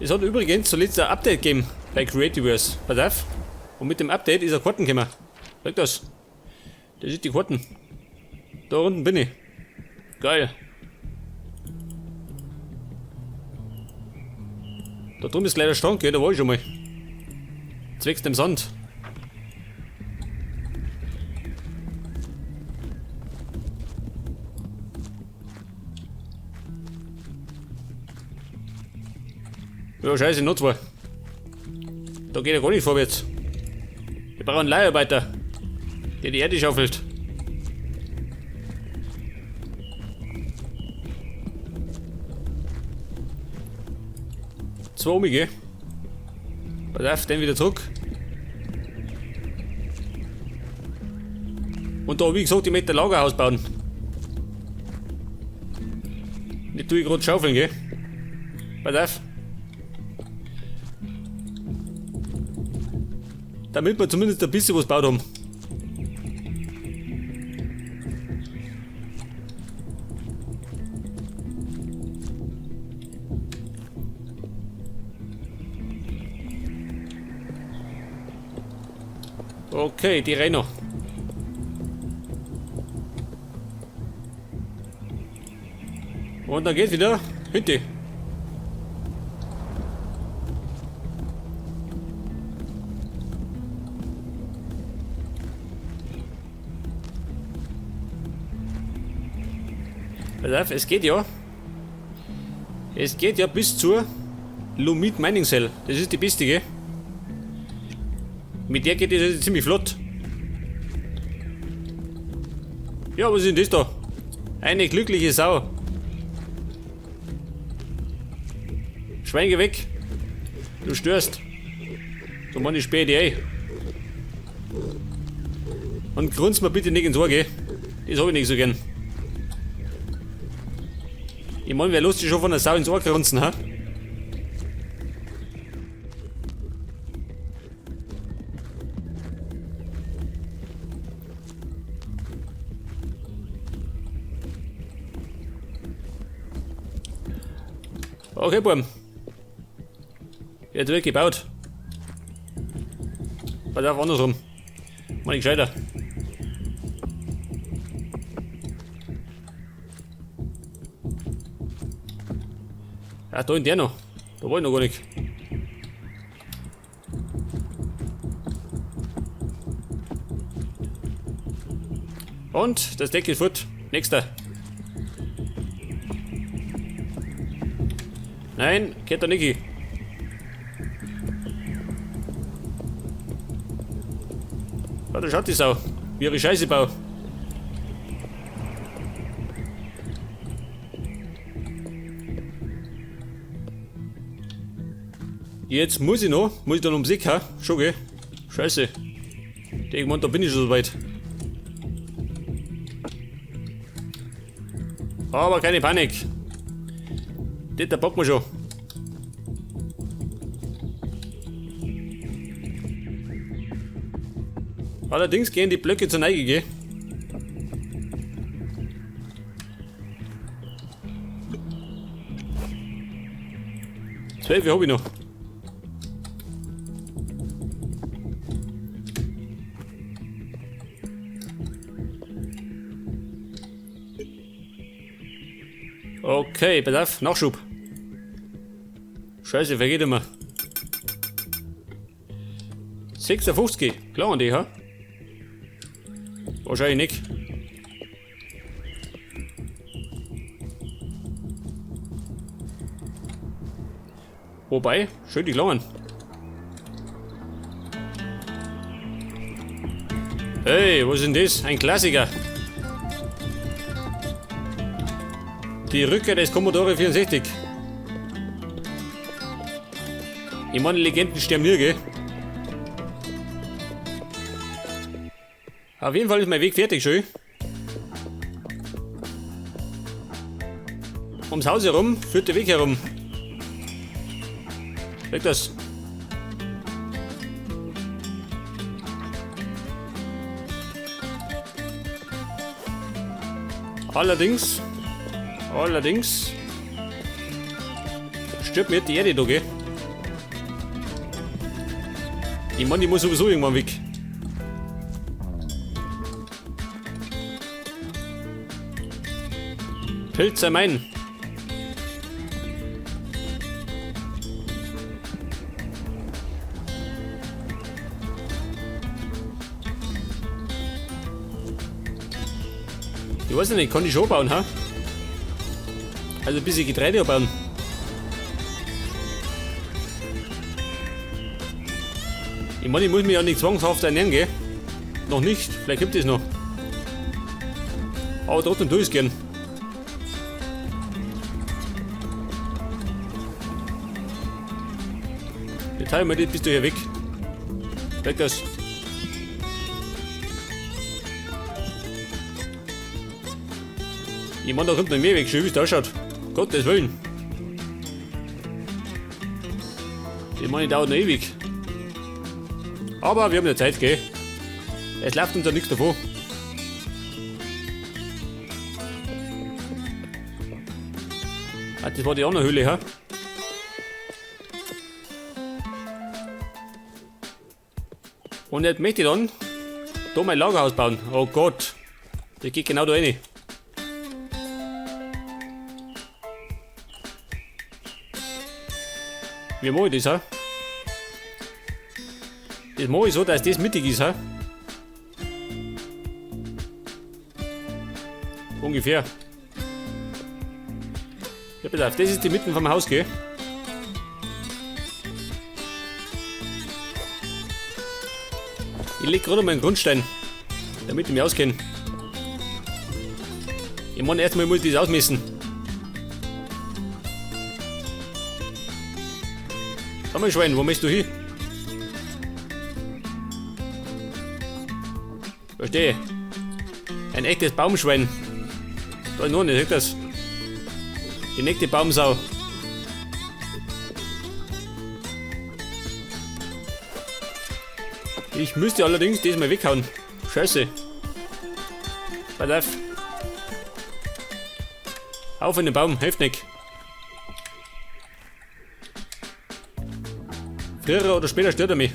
Es hat übrigens zuletzt ein Update gegeben bei Creativerse. Pass auf. Und mit dem Update ist eine Karten gekommen. Sag das. Das ist die Karten. Da unten bin ich. Geil. Da drüben ist gleich der Strand, gell? Da war ich schon mal. Zwecks dem Sand. Ja, scheiße, noch zwei. Da geht ja gar nicht vorwärts. Wir brauchen einen Leiharbeiter, der die Erde schaufelt. Zwei Umige. Pass auf, den wieder zurück. Und da, wie gesagt, ich möchte ein Lagerhaus bauen. Nicht tue ich gerade schaufeln, gell? Pass auf. Damit wir zumindest ein bisschen was gebaut haben. Okay, die Renner. Und dann geht's wieder hinten. Pass auf, es geht ja. Es geht ja bis zur Lumit Mining Cell. Das ist die beste, gell? Mit der geht es ziemlich flott. Ja, was ist denn das da? Eine glückliche Sau. Schwein, geh weg. Du störst. So mann, ich spähe dich ein. Und grunz mir bitte nicht ins Ohr, gell? Das hab ich nicht so gern. Ich mein, wer lustig schon von der Sau ins Ohr grunzen, ha? Okay, Buam. Jetzt wird gebaut. Pass auf, andersrum. Mach ich gescheiter. Ah, da in der noch. Da war ich noch gar nicht. Und das Deck ist fort. Nächster. Nein, geht da nicht hin. Ah, da schaut die Sau. Wie ihre Scheiße baut. Jetzt muss ich noch, muss ich dann ums Eck, ha? Schon, gell? Scheiße. Ich mein, da bin ich schon so weit. Aber keine Panik. Das, da packen wir schon. Allerdings gehen die Blöcke zur Neige, gell? 12 hab ich noch. Okay, pass auf, Nachschub. Scheiße, vergeht immer. 56, klar an die, ha? Wahrscheinlich nicht. Wobei, schön die Klammern. Hey, was ist denn das? Ein Klassiker. Die Rückkehr des Commodore 64. Ich meine, Legenden sterben nie, gell? Auf jeden Fall ist mein Weg fertig, schön. Ums Haus herum führt der Weg herum. Weg das. Allerdings, allerdings stört mir die Erde da, gell? Ich meine, die muss sowieso irgendwann weg. Pilz sei mein. Ich weiß nicht, kann ich schon bauen, ha? Also ein bisschen Getreide bauen. Ich meine, ich muss mich ja nicht zwangshaft ernähren, gell? Noch nicht, vielleicht gibt es noch. Aber trotzdem tue ich es gern. Jetzt hab ich mal, bist du hier weg. Weg das. Ich meine, da kommt noch mehr weg, schön wie es da ausschaut. Gottes Willen. Ich meine, dauert noch ewig. Aber wir haben ja Zeit, gell? Es läuft uns ja nichts davon. Ah, das war die andere Höhle, ha? Und jetzt möchte ich dann da mein Lagerhaus bauen. Oh Gott. Das geht genau da rein. Wie mache ich das, ha? Das mache ich so, dass das mittig ist, ha? Ungefähr. Ja, pass auf, das ist die Mitte vom Haus, gell? Ich leg gerade mal einen Grundstein, damit ich mich auskenne. Ich meine, erstmal muss ich das ausmessen. Sag mal, Schwein, wo möchtest du hin? Verstehe. Ein echtes Baumschwein. Da ist noch nicht, seht das? Die nächste Baumsau. Ich müsste allerdings das mal weghauen. Scheiße. Pass auf. Auf in den Baum, hilft nicht. Früher oder später stört er mich.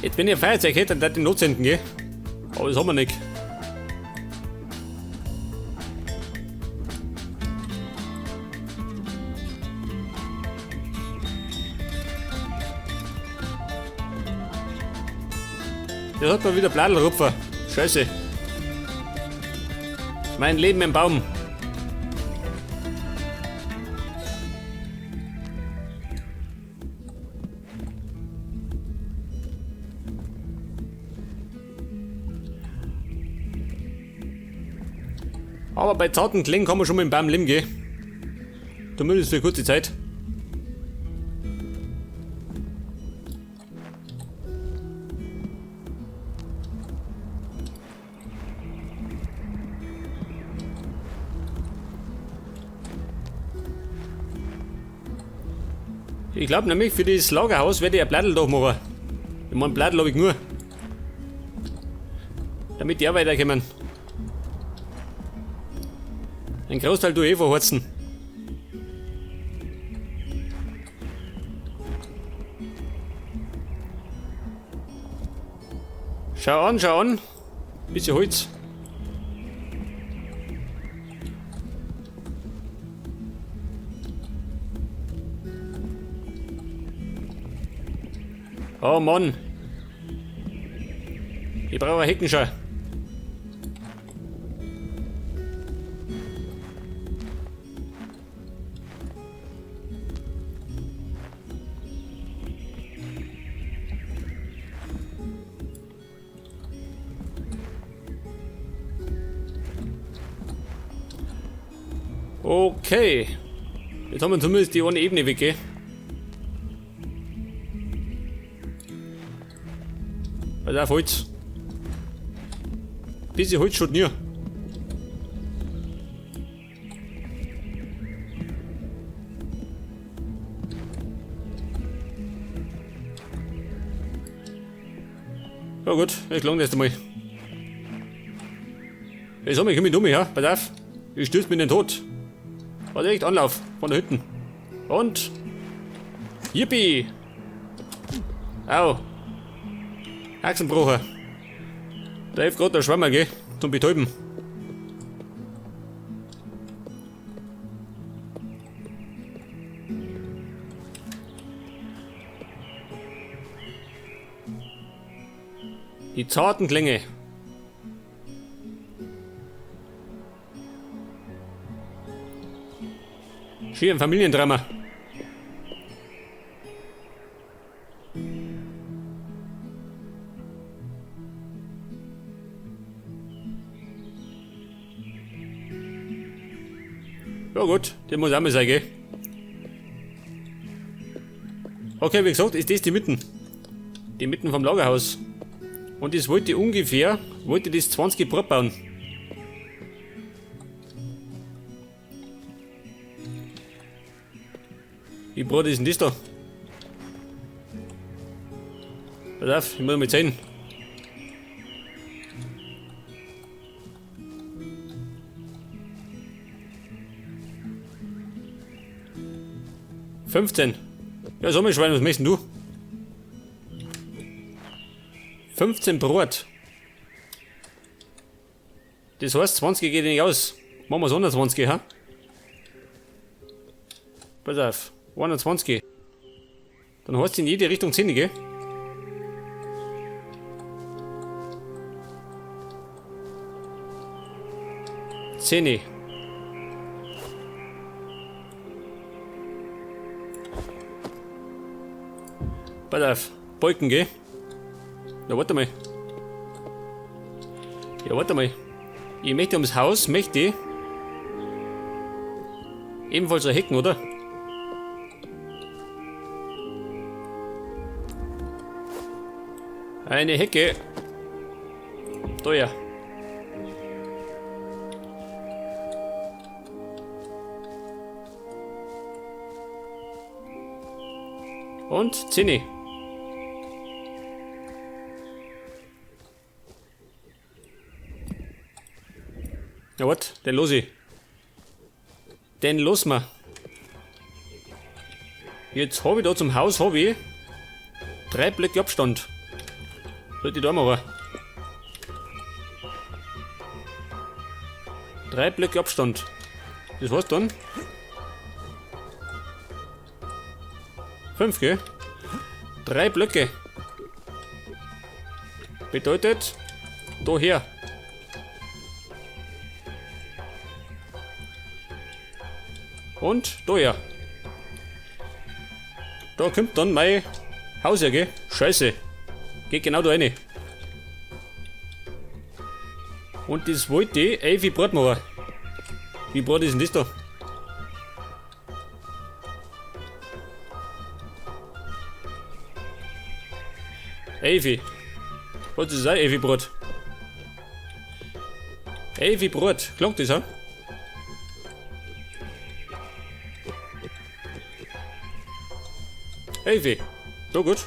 Jetzt, wenn ich ein Feuerzeug hätte, dann würde ich notsenden, gell? Aber das haben wir nicht. Das hat man wieder Bladelrupfer. Scheiße. Mein Leben im Baum. Aber bei zarten Klängen kann man schon mit dem Baum leben gehen. Zumindest für kurze Zeit. Ich glaub nämlich, für das Lagerhaus werde ich ein Blattl da machen. Ich mein, Blattl hab ich nur. Damit die auch weiterkommen. Ein Großteil tue ich eh verheizen. Schau an, schau an. Bisschen Holz. Oh Mann. Ich brauche eine Heckenschar. Okay. Jetzt haben wir zumindest die eine Ebene weg, gell? Pass auf, Holz. Bisschen Holz schaut nie. Ja gut, ich lang das einmal. Jetzt hab ich mich dumm, ja? Pass auf. Ich stürze mich in den Tod. Hat echt Anlauf von der Hütten. Und. Yippie! Au! Haxenbrocher. Da hilft gerade der Schwammer, gell? Zum Betäuben. Die zarten Klänge. Schön, Familiendrama. Ja gut, der muss auch mal sein, gell? Okay, wie gesagt, ist das die Mitten. Die Mitten vom Lagerhaus. Und das wollte ich ungefähr, wollte das 20 Brot bauen. Wie brot ist denn das da? Pass auf, ich muss mal zählen. 15. Ja, sag mal, Schwein, was möchtest du? 15 Brot. Das heißt, 20 geht nicht aus. Machen wir es 120, ha? Pass auf, 21. Dann heißt es in jede Richtung 10, gell? 10. Pass auf, Balken, gell? Na, warte mal. Ja, warte mal. Ich möchte ums Haus, möchte ich ebenfalls ein Hecken, oder? Eine Hecke. Da ja. Und 10. Ja, wart, den los ich. Den los ma. Jetzt hab ich da zum Haus, hab ich 3 Blöcke Abstand. Sollte ich da machen. 3 Blöcke Abstand. Das heißt dann 5, gell? 3 Blöcke. Bedeutet, daher. Und daher. Da kommt dann mein Haus her, gell? Scheiße. Geht genau da rein. Und das wollte ich, ey, wie Brot machen. Wie Brot ist denn das da? Elfi. Was ist das? Elfi Brot. Elfi Brot. Klingt das, ha? Elfi. So gut.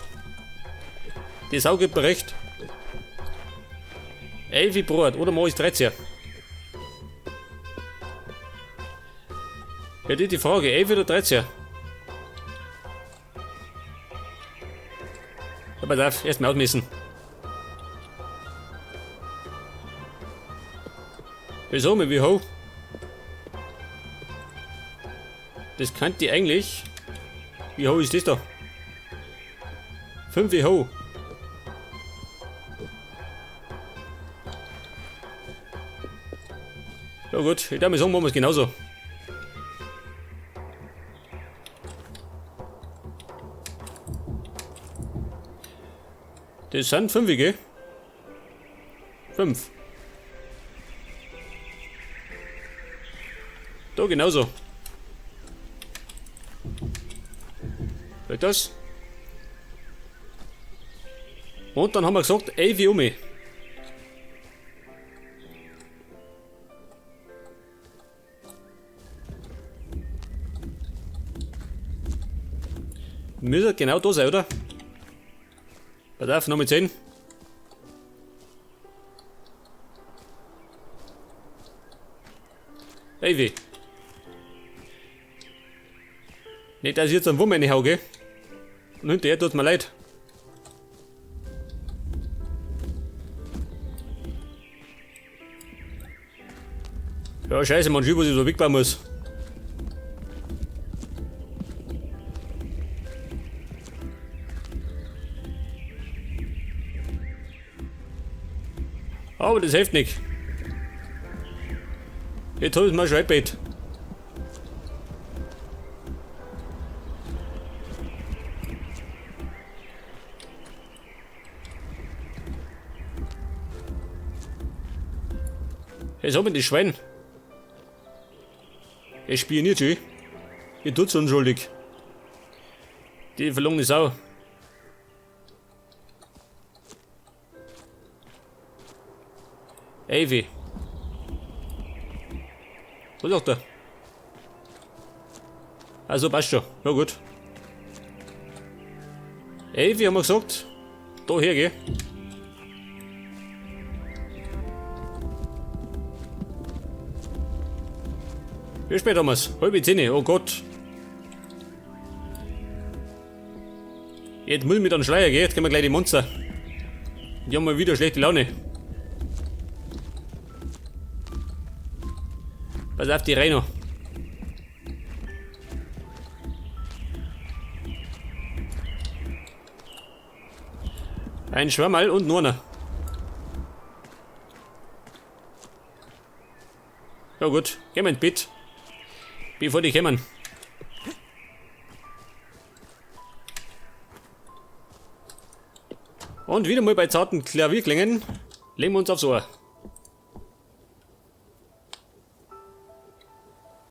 Die Sau gibt mir recht. Elfi Brot. Oder mach ich 13? Ja, die Frage. 11 oder 13? Ja, pass auf, erstmal ausmessen. Wieso, mit wie hoch? Das könnte ich eigentlich. Wie hoch ist das da? 5 wie hoch. Ja gut, ich darf mal sagen, machen wir es genauso. Das sind 5, gell? 5. Da genauso. Wird das? Und dann haben wir gesagt, ey, wie um mich. Müsste genau da sein, oder? Pass auf, nochmal 10. Ey, wie? Nicht, dass ich jetzt einen Wurm reinhau, gell? Und hinterher tut's mir leid. Ja, scheiße, man schiebt, was ich so wegbauen muss. Aber das hilft nicht. Jetzt hab ich mal Schreibbett. Jetzt hab ich das Schwein. Er spioniert schon. Ihr tut's unschuldig. Die verlorene Sau. Ey, was sagt er? Also passt schon. Ja gut. Ey, wie haben wir gesagt? Da her, gell? Wie spät haben wir's? 9:30, oh Gott. Jetzt muss ich mit einem Schleier gehen, jetzt können wir gleich die Monster. Die haben mal wieder schlechte Laune. Pass auf die Rhino. Ein Schwammerl und nur einer. Ja gut, gehen wir ins Bett. Bevor die kommen. Und wieder mal bei zarten Klavierklängen legen wir uns aufs Ohr.